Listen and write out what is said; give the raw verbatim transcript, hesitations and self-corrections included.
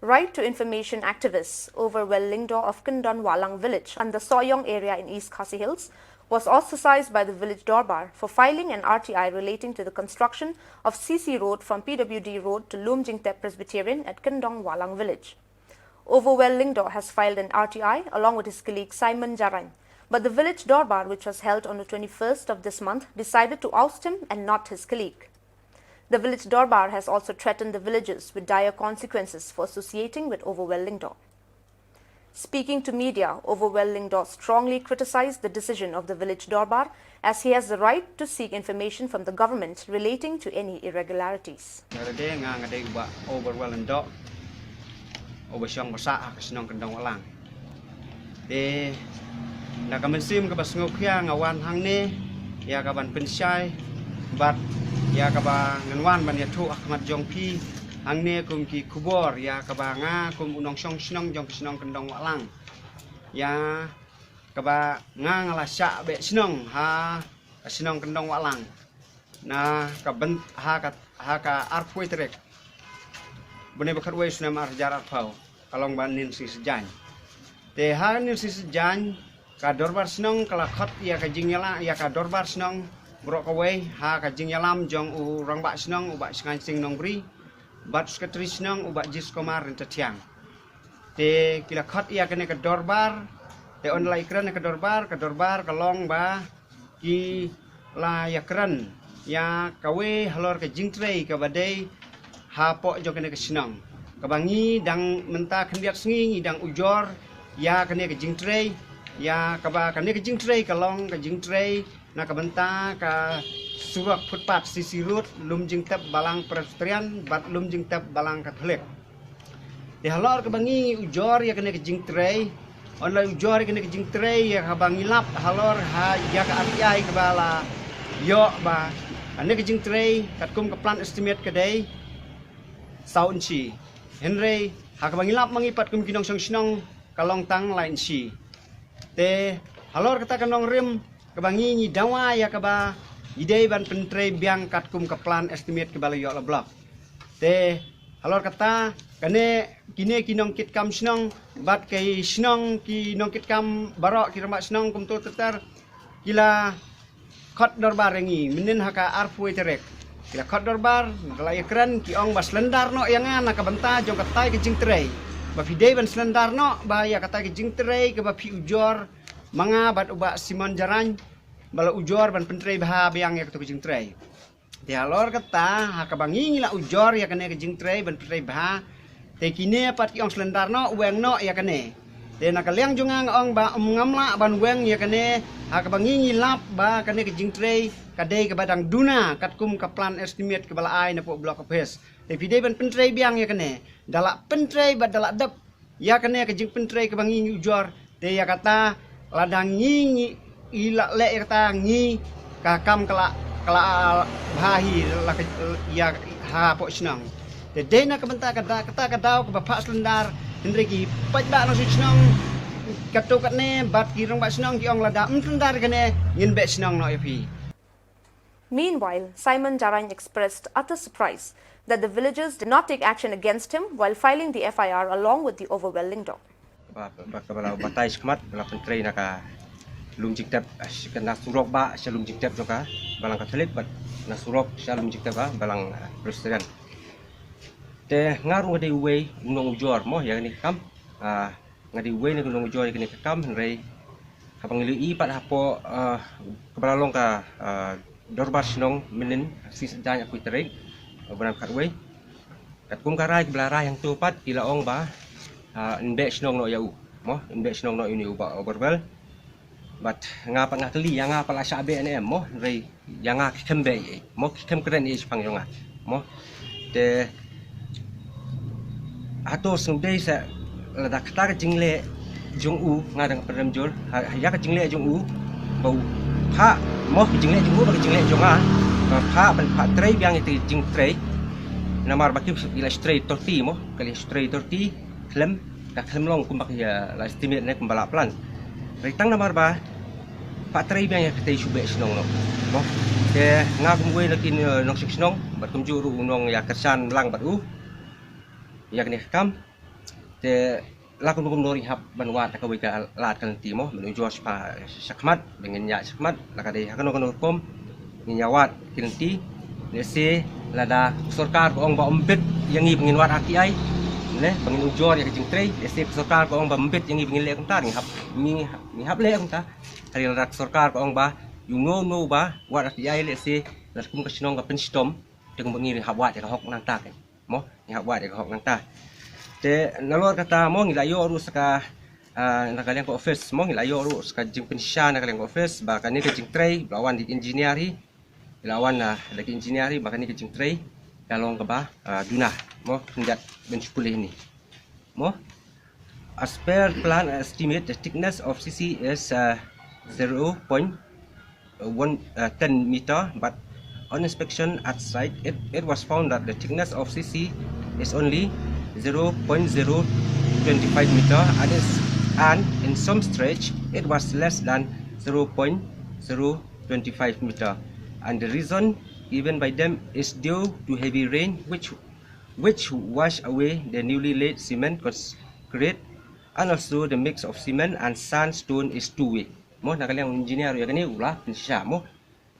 Right to Information activist Overwell Lyngdoh of Kyndon Wahlang village and the Sohiong area in East Khasi Hills was ostracized by the village Dorbar for filing an R T I relating to the construction of C C road from P W D road to Lumjingtep Presbyterian at Kyndon Wahlang village. Overwell Lyngdoh has filed an R T I along with his colleague Simon Jarain, but the village Dorbar, which was held on the twenty-first of this month, decided to oust him and not his colleague. The village Dorbar has also threatened the villagers with dire consequences for associating with Overwell Lyngdoh. Speaking to media, Overwell Lyngdoh strongly criticized the decision of the village Dorbar, as he has the right to seek information from the government relating to any irregularities. Nga dei, nga, nga dei u Bah Overwell Lyngdoh, uba shong ba sah ha ka shnong Kyndon Wahlang. Te na ka mynsiem kaba sngewkhia nga wan hangne ïa ka ban pynshai bad ïa kaba ngan wan ban ïathuh ha khmat jong phi hangne kum ki khubor ïa kaba nga kum u nongshong shnong jong ka shnong Kyndon Wahlang, ïa kaba nga, nga la shah beh shnong ha ka shnong Kyndon Wahlang na ka bynta ha ka, ha ka arphew tarik bnai ba khatwei snem ar hajar arphew, ka long ba nin sngi Saitjaiñ. Te ha nin sngi Saitjaiñ ka dorbar shnong ka la khot ïa ka jingïalam, ïa ka dorbar shnong baroh kawei ha ka jingïalam jong u rangbah shnong u Bah Shngain Sing Nongbri bad u sekretari shnong u Bah Jis Kumar Ryntathiang. Te ki la khot ïa kane ka dorbar, te ynda la ïakren ïa ka dorbar, ka dorbar ka long ba ki la ïakren ïa kawei halor ka jingtrei kaba dei hapoh jong kane ka shnong, kaba ngi dang mynta khyndiat sngi ngi dang ujor ïa kane ka jingtrei, ïa kaba kane ka jingtrei ka long ka jingtrei na ka bynta ka surok footpath C C road Lumjingtep Balang Presbyterian bad Lumjingtep Balang Katholik. Te halor kaba ngi ujor ïa kane ka jingtrei, ynda la ujor ïa kane ka jingtrei, ïa kaba ngi lap halor ha ïa ka R T I kaba la ïoh ba kane ka jingtrei katkum ka plan estimate ka dei saw inshi. Hynrei ha kaba ngi lap ma ngi pat kum ki nongshong shnong ka long tang lai inshi. Te halor kata ka nongrim kaba ngi, ngi dawa ïa kaba ngi dei ban pyntrei biang katkum ka plan estimate kaba la ïoh la block. Te halor kata kane, kine ki nongkitkam shnong bad ki shnong, ki nongkitkam baroh, ki rangbah shnong kumto ter ter, ki la khot dorbar ïa ngi mynnin ha ka arphew tarik. Ki la khot dorbar, ki la ïakren, ki ong ba slendar noh ïa nga na ka bynta jong katai ka jingtrei, ba phi dei ban slendar noh ba ïa katai ka jingtrei kaba phi ujor ma nga bad u Bah Simon Jarain, ba la ujor ban pyntrei bha biang ïa kato ka jingtrei. Te halor kata ha kaba ngi, ngi la ujor ïa kane ka jingtrei ban pyntrei bha, te kine pat ki ong slendar noh, weng noh ïa kane. Te na ka liang jong nga nga ong ba ym, ngam lah ban weng ïa kane ha kaba ngi, ngi lap ba kane ka jingtrei ka dei kaba dang duna katkum ka plan estimate kaba la ai napoh block office. Te phi dei ban pyntrei biang ïa kane, da la pyntrei bad da la dep ïa kane ka jingpyntrei kaba ngi, ngi ujor. Te ïa kata lada ngi, ngi la leh ïa kata, ngi ka kam ka la, ka la bha hi la ka, ïa hapoh shnong. Te dei na ka bynta kata, kata ka daw kaba phah slendar, hynrei ki paidbah nongshong shnong katto katne bad ki rangbah shnong ki ong lada ym slendar kane ngin beh shnong noh ïa phi. Meanwhile, Simon Jarain expressed utter surprise that the villagers did not take action against him while filing the F I R along with the Overwell Lyngdoh. Ba, ba, kaba la batai shakhmat, ba la pyntrei na ka Lumjingtep, ah, sh-, na surok ba sha Lumjingtep jong ka Balang Katholik, bad na surok sha Lumjingtep, ah, Balang, ah, Presbyterian. Te nga ruh nga dei uwei u nongujor mo ïa kane ka kam. Ah, nga dei uwei na ki nongujor ïa kane ka kam, hynrei haba ngi la ïohi pat hapoh, ah, kaba la long ka, ah, dorbar shnong mynnin sngi Saitjaiñ arphew tarik, ah, bnai khatwei. Katkum ka rai kaba la rai hangto pat ki la ong ba, ah, yn beh shnong noh ïa u mo, yn beh shnong noh ïa une u Bah Overwell. Bad nga pat nga kylli, ïa nga pat la shah beh ne em mo, hynrei ïa nga ki khlem beh ei ei mo, ki khlem kren ei ei shaphang jong nga mo. Te hato sngewdei sa lada kata ka jingleh jong u, nga dang pynrem jur ha, ha ïa ka jingleh jong u, ba u phah mo, ka jingleh jong u bad ka jingleh jong nga, ba phah ban phah trei biang ïa ka jingtrei. Namar ba ki la trei thirty mo, ki la trei thirty, khlem, ka khlem long kumba ki, eh, la estimate ne kumba la plan. Hynrei tang namar ba phah trei biang ïa katei shu beh shnong noh mo. Te nga kum uwei na ki, eh, nongshong shnong bad kumjuh ruh u nongïakyrshan lang bad u ïa kane ka kam, Te la kumno kumno ngi hap ban wad da kawei ka lad ka lynti mo, ban ujor shakhmat, ba ngin ïaid shakhmat, la ka dei ha kano kano rukom ngin ïa wad ki lynti. Lehse lada ka sorkar ka ong ba ym bit ïa ngi ba ngin wad R T I, ne, ba ngin ujor ïa ka jingtrei, lehse ka sorkar ka ong ba ym bit ïa ngi ba ngin leh kumta, ngi hap, ngi, ngi hap leh kumta. Hynrei lada ka sorkar ka ong ba ïa uno uno ba wad R T I, lehse lada kum ka shnong ka pynshitom, te kumba ngi hap wad ïa ka hok nangta kein. Mo, ngi hap wad ïa ka hok nangta. Te nalor kata mo, ngi la ïoh ruh sa ka, ah, na ka liang ka office mo, ngi la ïoh ruh sa ka jingpynshisha na ka liang ka office ba kane ka jingtrei ba la wan da ki engineer hi, ba la wan, ah, da ki engineer hi, ba kane ka jingtrei ka long kaba, ah, duna mo, khyndiat ban shu pule hangne mo. As per plan estimate, the thickness of C C is, uh, zero point one, uh, ten meter, but on inspection at site, it, it was found that the thickness of C C is only zero point zero twenty-five meter, and is, and in some stretch, it was less than zero point zero twenty-five meter. And the reason given by them is due to heavy rain, which, which wash away the newly laid cement concrete, and also the mix of cement and sandstone is too weak. Mo, na ka liang engineer ïa kane u la pynshisha mo.